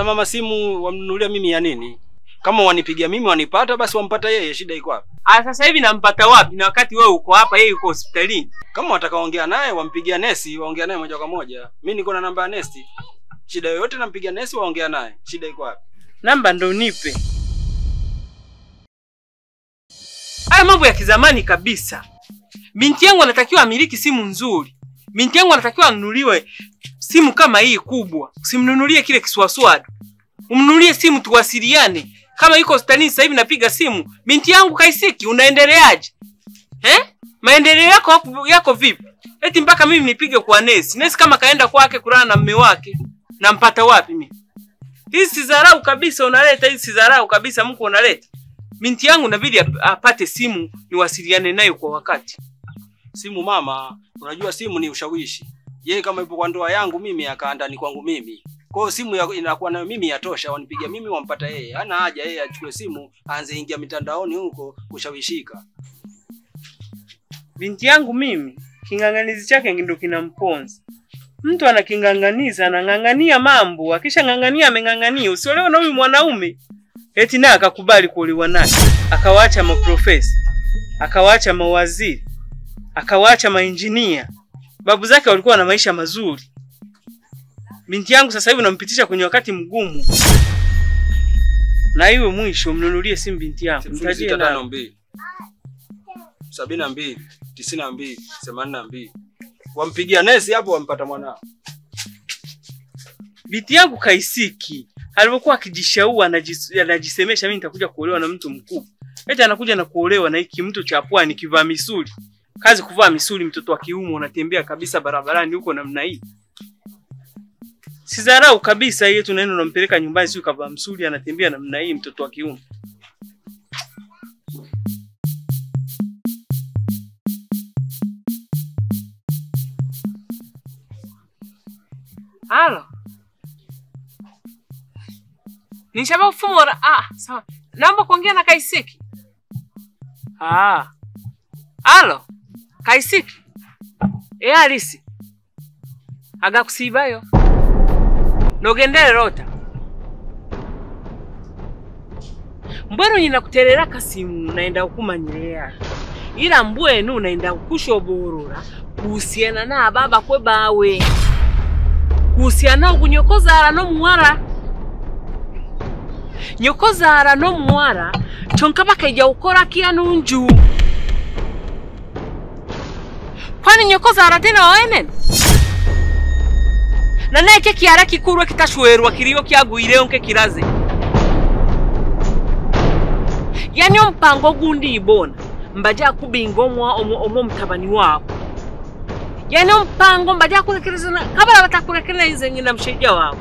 mama simu wamnunulia mimi ya nini? Kama wanipigia mimi wanipata basi wampata yeye, shida iko wapi? Ah, sasa hivi nampata wapi na wakati wewe uko hapa yeye yuko hospitalini? Kama watakaongea naye wampigia nesi, waongea naye moja kwa moja. Mimi niko na namba ya nesi. Shida yoyote nampigia nesi waongea naye. Shida iko wapi? Namba ndo nipe. Haya mambo ya kizamani kabisa. Binti yangu anatakiwa amiliki simu nzuri. Binti yangu anatakiwa anunuliwe simu kama hii kubwa. Usimnunulie kile kiswaswadu. Umnunulie simu tuwasiliane. Kama yuko hospitalini sasa hivi napiga simu, binti yangu Kaisiki unaendeleaje? Eh? Maendeleo yako vipi? Eti mpaka mimi nipige kwa nesi. Nesi kama kaenda kwake kulala na mume wake, nampata wapi mimi? Hizi si dharau kabisa unaleta, hizi si dharau kabisa mko unaleta. Binti yangu inabidi apate simu niwasiliane nayo kwa wakati. Simu mama, unajua simu ni ushawishi. Yeye kama yupo kwa ndoa yangu mimi akaanda ndani kwangu mimi. Kwa hiyo simu inakuwa nayo mimi yatosha, wanipigia mimi wampata yeye. Hana haja yeye achukue simu aanze ingia mitandaoni huko kushawishika. Binti yangu mimi kinganganizi chake ndio kinamponza. Mtu anakinganganiza, anangangania mambo, akishangangania amengangania. Usiolewe na huyu mwanaume. Eti naye akakubali kuolewa naye. Akawaacha maprofesa, akawaacha mawaziri, akawaacha mainjinia. Babu zake walikuwa na maisha mazuri. Binti yangu sasa hivi nampitisha kwenye wakati mgumu. Na iwe mwisho mnunulie simu binti yangu. Mtajie na 52 72 92 82. Wampigia nesi hapo wampata mwanao. Binti yangu Kaisiki alipokuwa akijishaua anajisemesha mimi nitakuja kuolewa na mtu mkubwa. Eti anakuja na kuolewa na hiki mtu cha pwani kivaa misuli. Kazi kuvaa misuli, mtoto wa kiume unatembea kabisa barabarani huko namna hii. Sidharau kabisa yeye, tunaenda unampeleka nyumbani sio kavaa msuli anatembea namna hii mtoto wa kiume. Halo. Nishaba ufumora. Ah, sawa. Naomba kuongea na Kaisiki. Ah. Halo. Kaisiki. Eh, Alisi. Aga kusibayo. Nogendele rota. Mbwenu nina kuterera kasimu naenda kukumanyirea. Ila mbwenu naenda kushoborora kuhusiana na baba kwe bawe. Kuhusiana okunyokozara no muwara. Nyokozara no muwara chonka bakaija ukora kia nunju. Kwani nyokozara tena waenen? Na neke kiara kikurwe kitashwerwa kiriyo kyagwire onke kiraze. Yani ompango gundi ibona mbaja kubinga omwa mtabani wao. Yani ompango mbaja kurekereza kabla batakurekereza izengi na msheja wao.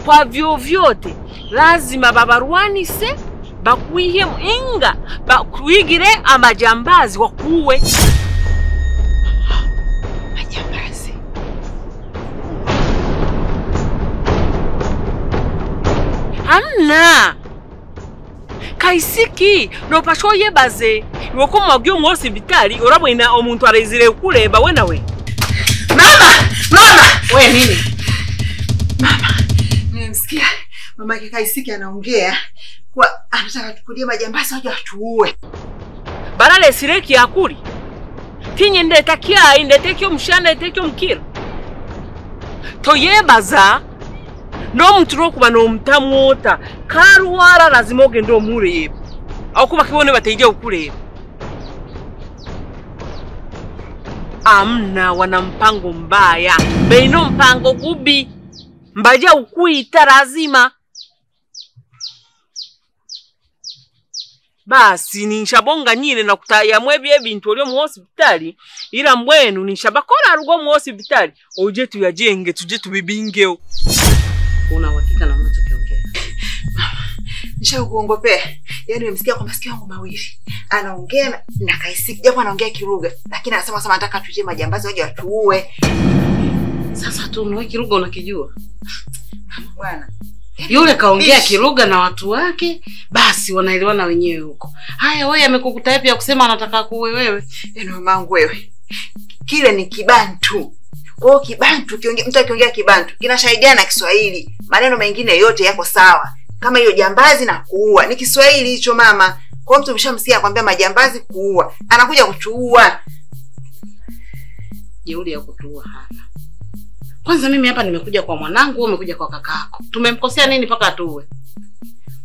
Kwa vyovyote lazima babarwanise bakwihe inga bakwigire amajambazi wakuwe. Majambazi. Hamna. Kaisiki no pasho yebaze iwoko mwagyo mu hospitali orabwena omuntu arezire kuleba we nawe. Mama, mama, we nini? Mama, nimemsikia mama yake Kaisiki anaongea kwa anataka tukulie majambazi waje watuue. Barale sireki akuri. Tinye ndeta kia ndete mshana ndete mkira. Toyebaza no mtu kuba no mtamwota karuwara lazima ogende omurebe aho kuba kibone bateje ukureba. Amna wana mpango mbaya beino mpango gubi mbaja ukuita lazima. Basi ninshabonga nyine na kutaya mwebye bintu olyo mu hospitali ila mbwenu ninshabakora rugo mu hospitali oje tuyajenge tuje tubibingeo. Una uhakika na unachokiongea? Mama, nishakuongopea. Yaani nimemsikia kwa masikio yangu mawili. Anaongea na Kaisiki, japo anaongea Kiruga, lakini anasema sema anataka tuje majambazi waje watuue. Sasa tu unawe Kiruga unakijua? Bwana. Yule kaongea Kiruga na watu wake, basi wanaelewana wenyewe huko. Haya wewe amekukuta yapi ya kusema anataka kuue wewe? Yaani mamangu wewe. Kile ni Kibantu. Kwa hiyo Kibantu kiongea, mtu akiongea Kibantu kinashahidiana na Kiswahili. Maneno mengine yote yako sawa. Kama hiyo jambazi na kuua ni Kiswahili hicho mama. Kwa mtu umeshamsikia akwambia majambazi kuua, anakuja kutuua. Jeuri ya kutuua hana. Kwanza mimi hapa nimekuja kwa mwanangu, wewe umekuja kwa kakako. Tumemkosea nini mpaka atuue?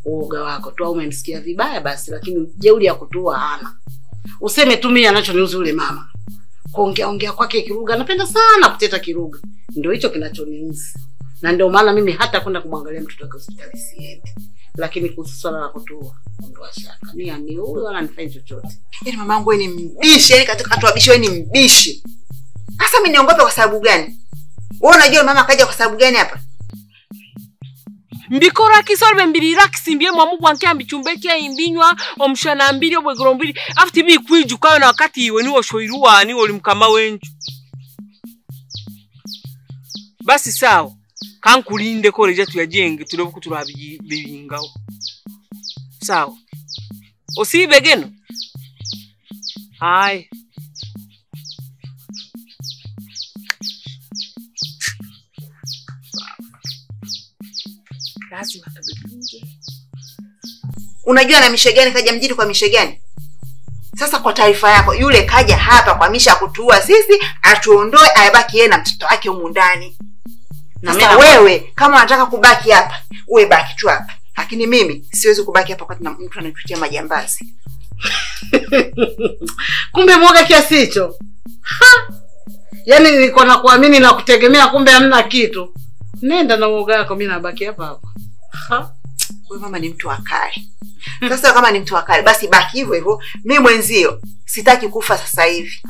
Uoga wako tu au umemsikia vibaya basi, lakini jeuri ya kutuua hana. Useme tu mimi anachoniuzi yule mama. Kuongea ongea kwake Kiruga, napenda sana kuteta Kiruga. Ndio hicho kinachoniuzi. Na ndio maana mimi hata kwenda kumwangalia mtoto wake hospitali siendi. Lakini kuhusu swala la kutuua, ondoa shaka. Mimi aniue wala nifanye chochote. Yaani mamangu wewe ni mbishi, yaani katika atuabishi wewe ni mbishi. Sasa mimi niongope kwa sababu gani? Wewe unajua mama kaja kwa sababu gani hapa? Mbikora kisolbe mbili rakisimbie mwamu wanke ambichumbeke imbinywa omshana mbili obwegoro mbili afu tibi kwijukayo na wakati iwe niwo shoiruwa niwo ulimkama wenju. Basi sawa. Kankulinde koreja tuyajenge tulebe kuturabi bibingao. Sawa. Osibegeno. Hai. Lazima tabibinge. Unajua na mishe gani kaja mjini kwa mishe gani? Sasa kwa taarifa yako, yule kaja hapa kwa misha kutuua sisi, atuondoe ayabaki yeye na mtoto wake humu ndani. Na Sasa wewe kama unataka kubaki hapa, uwe baki tu hapa. Lakini mimi siwezi kubaki hapa wakati mtu anatutia majambazi. Kumbe mwoga kiasi hicho. Yaani nilikuwa nakuamini na kutegemea, kumbe hamna kitu. Nenda na uoga wako, mimi nabaki hapa hapa. Wewe mama ni mtu wa kale. Sasa kama ni mtu wa kale, basi baki hivyo hivyo. Mimi mwenzio sitaki kufa sasa hivi.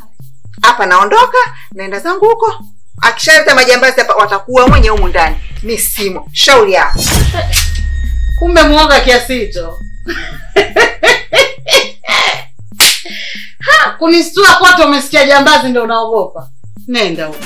Hapa naondoka, naenda zangu huko. Akishaleta majambazi hapa watakuwa mwenye humu ndani. Mimi simo. Shauri yako. Kumbe muoga kiasi hicho. Kunistua kote umesikia jambazi ndio unaogopa. Nenda huko.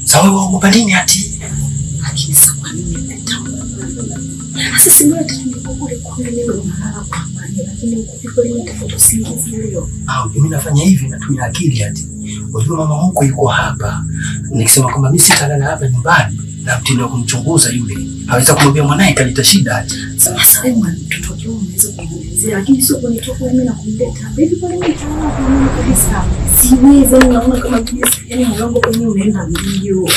Sawa wewe uogopa nini ati? Lakini sasa kwa nini nitaogopa? Sasa si mbona tungekuwa kule kule mimi unalala kwa amani, lakini ukifika leo nitafuta usingizi leo. Ah, mimi nafanya hivi natumia akili ati. Unajua mama huko yuko hapa. Nikisema kwamba mimi sitalala hapa nyumbani na mtindo wa kumchunguza yule. Haweza kumwambia mwanae kaleta shida ati. Sasa wewe mwana mtoto wako unaweza kumuelezea, lakini sio kunitoka mimi na kumleta hapa. Hivi kwa nini nitaona kwa mimi kabisa? Siwezi, yani naona kama vile yani moyo wangu kwenye unaenda mbio.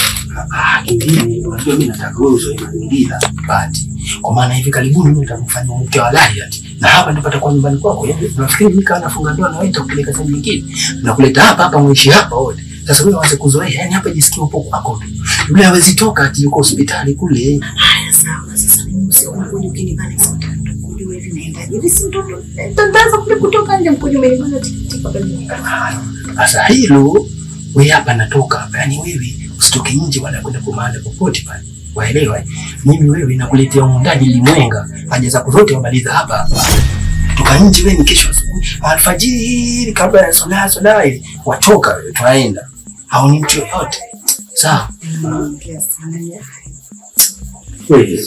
Ah, kingine unajua mimi nataka wewe uzoe mazingira bati. Kwa maana hivi karibuni mimi nitakufanya mke wa halali ati. Na hapa ndipo patakuwa nyumbani kwako. Yaani unafikiri mimi kama nafunga ndoa na wewe nitakupeleka sehemu nyingine? Nakuleta hapa hapa muishi hapa wote. Sasa wewe uanze kuzoea, yaani hapa jisikie upo kwako tu. Yule hawezi toka ati yuko hospitali kule. Haya sawa, sasa mimi usiku mkojo ukinibana sasa mkojo hivi naendaje? Hivi si mtoto nitaanza kule kutoka nje mkojo umenibana tikiti kabisa. Sasa hilo wewe hapa natoka hapa. Yaani wewe usitoke nje wala kwenda kwa mahali popote pale. Waelewa? Mimi wewe nakuletea ndani limwenga. Haja zako zote wamaliza hapa hapa. Toka nje wewe ni kesho asubuhi alfajiri kabla ya swala hivi wachoka wewe tunaenda. Haoni mtu yoyote. Sawa? Wewe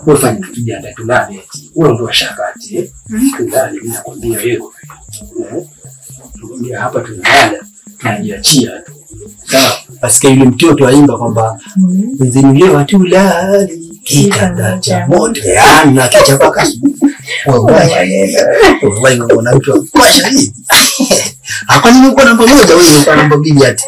wewe fanya tujiandae tulale ati. Wewe ndio shaka ati eh. Tulale mimi nakwambia wewe. Nakwambia hapa tunalala tunajiachia tu. Sawa? Basi yule mtoto aimba kwamba wenzenu leo hatulali kitanda cha moto. Yaani na kichapa asubuhi. Wallahi wallahi unaona mtu kwa shahidi. Hapo ni uko namba 1 wewe uko namba 2 ati.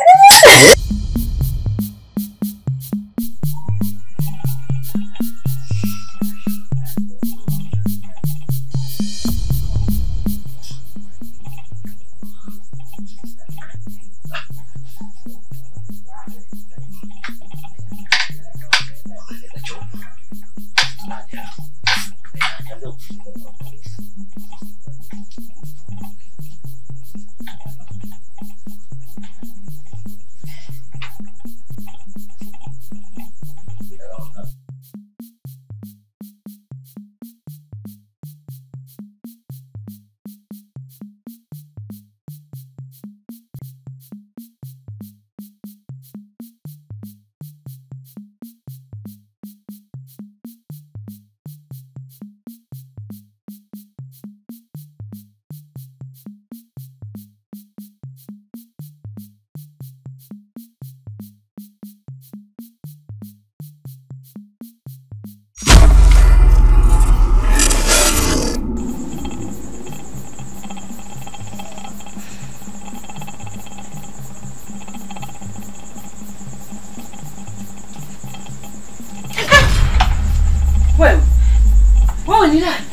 Wewe ni nani?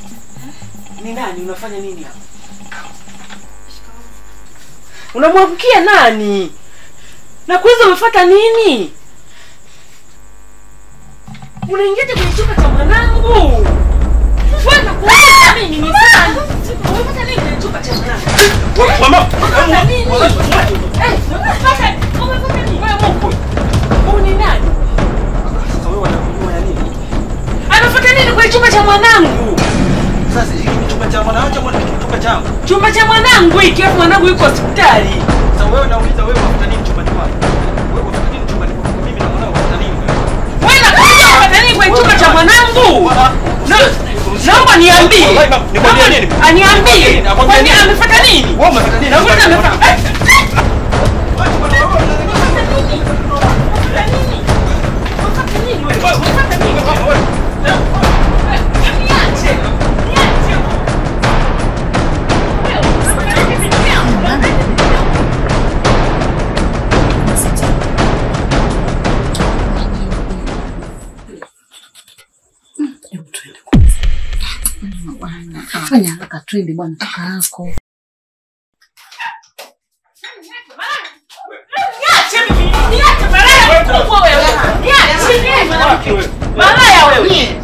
Ni nani? Unafanya nini hapa? Unamwangukia nani? Na kwanza umefuata nini? Unaingia kwenye chumba cha mwanangu? Wewe unakuwa mimi ni nani? Umefuata nini kwenye chumba cha mwanangu? Mama, umefuata nini? Umefuata nini? Wewe mkwe. Wewe ni nani? Sasa wewe unakujua ya nini? Anafuata nini kwenye chumba cha mwanangu? Sasa hiki ni chumba cha mwanangu au chumba changu? Chumba cha mwanangu hiki, afu mwanangu yuko hospitali. Sasa wewe nauliza wewe unafuata nini chumba chako? Wewe unafuata nini chumba chako? Mimi na mwanangu unafuata nini wewe? Wewe unafuata nini kwenye chumba cha mwanangu? Naomba niambie. Nikwambie nini? Aniambie. Kwani amefuata nini? Wewe umefuata nini? Wewe umefuata. Fanya haraka twende bwana kaka yako. Niache mimi, niache malaya mkubwa wewe. Niache mimi. Malaya wewe.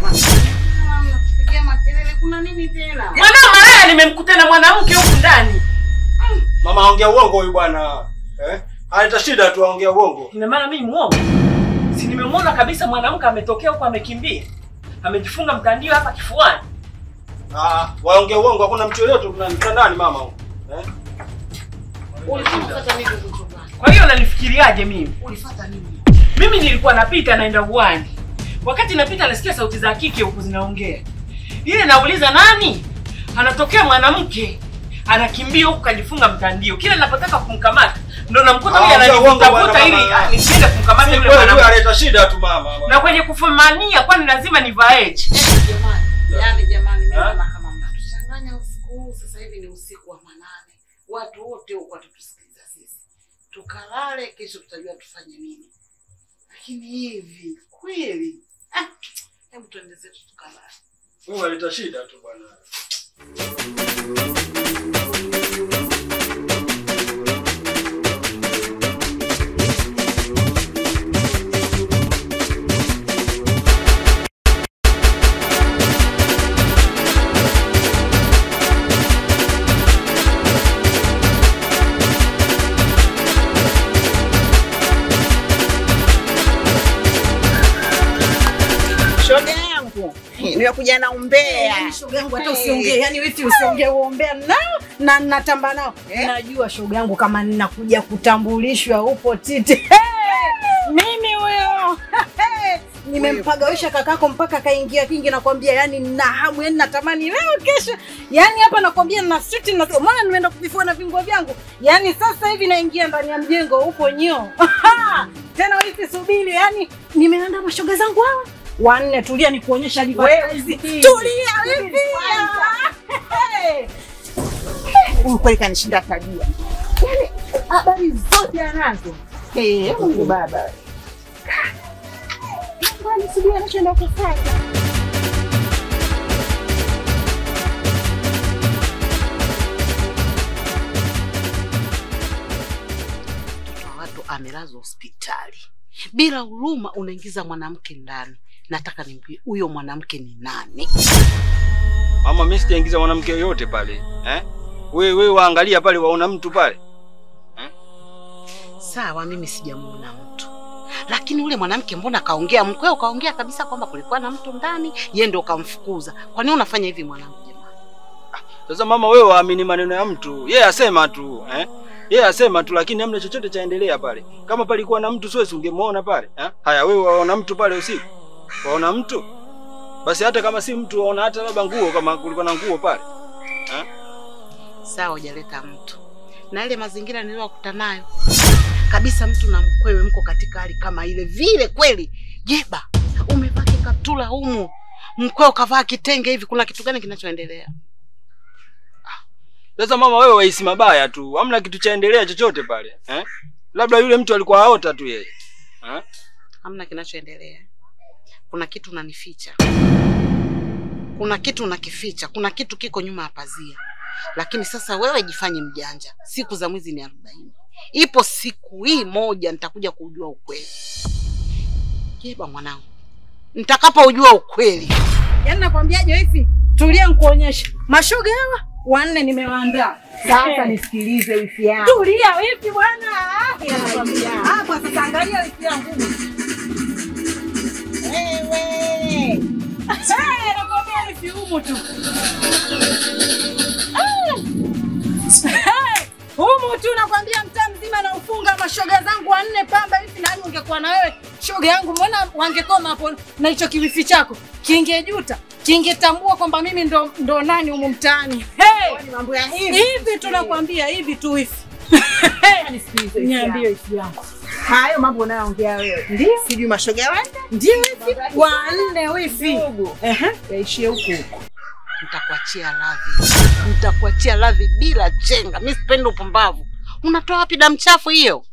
Mnapigia makelele kuna nini tena? Mwanao malaya nimemkuta na mwanamke huku ndani. Mama aongea uongo huyu bwana. Eh? Aleta shida tu aongea uongo. Ina maana mimi muongo? Si nimemwona kabisa mwanamke ametokea huko amekimbia. Amejifunga mtandio hapa kifuani. Ah, waongea uongo hakuna mtu yeyote tunamta ndani mama huko. Eh? Ulifuata nini kutoka? Kwa hiyo unanifikiriaje mimi? Ulifuata nini? Mimi nilikuwa napita naenda uwani. Wakati napita nasikia sauti za kike huko zinaongea. Ile nauliza nani? Anatokea mwanamke. Anakimbia huko kajifunga mtandio. Kila ninapotaka kumkamata ndio namkuta huyu ananitafuta ili nisiende kumkamata yule mwanamke. Analeta shida tu mama. Na kwenye kufumania kwani lazima nivaeje? Jamani, yaani jamani mimi naona kama mnatuchanganya usiku. Sasa hivi ni usiku wa manane. Watu wote huko watatusikiliza sisi. Tukalale kesho tutajua tufanye nini. Lakini hivi kweli Hebu tuende zetu tukalale. Wewe unaleta shida tu bwana. Nimekuja na umbea. Yaani shoga yangu hata usiongee. Yaani wifi usiongee, uombea nao na natamba nao. Najua shoga yangu kama ninakuja kutambulishwa upo titi. Hey! Mimi huyo. Nimempagawisha kakako mpaka kaingia kingi, nakwambia yani nina hamu, yani natamani leo kesho. Yani hapa nakwambia nina suti na maana nimeenda kuvifua na vinguo vyangu. Yani sasa hivi naingia ndani ya mjengo upo nyoo. Tena wifi subiri, yani nimeandaa mashoga zangu hawa. Wanne, tulia nikuonyesha advertise. Tulia wifi. Huyu kweli kanishinda tabia. Yaani habari zote anazo. Eh, Mungu baba. Kwani sijui anachoenda kufanya. Mtoto wa watu amelazwa hospitali. Bila huruma unaingiza mwanamke ndani. Nataka nimjue huyo mwanamke ni nani. Mama, mimi sijaingiza mwanamke yoyote pale. Eh? Wewe waangalia pale waona mtu pale. Eh? Sawa, mimi sijamuona mtu. Lakini ule mwanamke mbona kaongea, mkweo kaongea kabisa kwamba kulikuwa na mtu ndani, yeye ndio kamfukuza. Kwa nini unafanya hivi mwanangu jamani? Sasa mama, wewe waamini maneno ya mtu. Yeye asema tu, eh? Yeye asema tu, lakini hamna chochote chaendelea pale. Kama palikuwa na mtu sio ungemuona pale, eh? Haya, wewe waona mtu pale usiku? Waona mtu? Basi hata kama si mtu waona hata labda nguo, kama kulikuwa na nguo pale. Eh? Sawa, hujaleta mtu. Na ile mazingira niliyokuta nayo kabisa, mtu na mkwewe mko katika hali kama ile vile kweli. Jeba, umevaa kikaptula humu, mkweo kavaa kitenge hivi, kuna kitu gani kinachoendelea? Sasa mama, wewe wahisi mabaya tu. Hamna kitu chaendelea chochote pale, eh? Labda yule mtu alikuwa aota tu yeye. Eh? Hamna kinachoendelea. Kuna kitu unanificha. Kuna kitu unakificha. Kuna kitu kiko nyuma ya pazia. Lakini sasa wewe jifanye mjanja. Siku za mwizi ni 40. Ipo siku hii moja nitakuja kujua ukweli. Jeba mwanangu, nitakapoujua ukweli. Yaani nakwambiaje hivi? Tulia nikuonyeshe. Mashoga hawa wanne nimewaandaa. Sasa nisikilize wifi yangu. Tulia wifi bwana. Nakwambia. Hapa sasa angalia wifi yangu. Wewe. Eh, nakwambia wifi humu tu. Humu tu nakwambia mtaa mzima na ufunga mashoga zangu wanne pamba hivi. Nani ungekuwa na wewe shoga yangu, mbona wangekoma hapo na hicho kiwifi chako? Kingejuta, kingetambua kwamba mimi ndo nani humu mtaani. Hey! Mambo ya hivi. Hivi tunakwambia hivi tu hivi. Nisikilize. Niambie hivi yangu. Hayo mambo unayoongea wewe. Ndio. Sijui mashoga wanne? Ndio hivi. Wanne wifi. Ehe, yaishie huko huko. Nitakuachia radhi. Nitakuachia radhi bila chenga. Mimi sipendi upumbavu. Unatoa wapi damu chafu hiyo?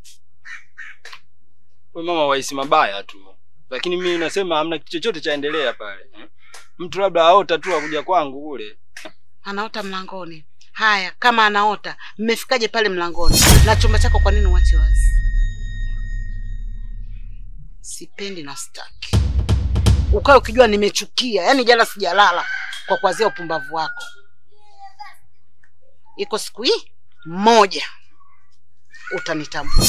Wewe mama wahisi mabaya tu. Lakini mimi nasema hamna kitu chochote chaendelea pale. Mtu labda aota tu akuja kwangu kule. Anaota mlangoni. Haya, kama anaota, mmefikaje pale mlangoni? Na chumba chako kwa nini uache wazi? Sipendi na sitaki. Ukae ukijua nimechukia. Yaani jana sijalala kwa kuanzia upumbavu wako. Iko siku hii moja utanitambua.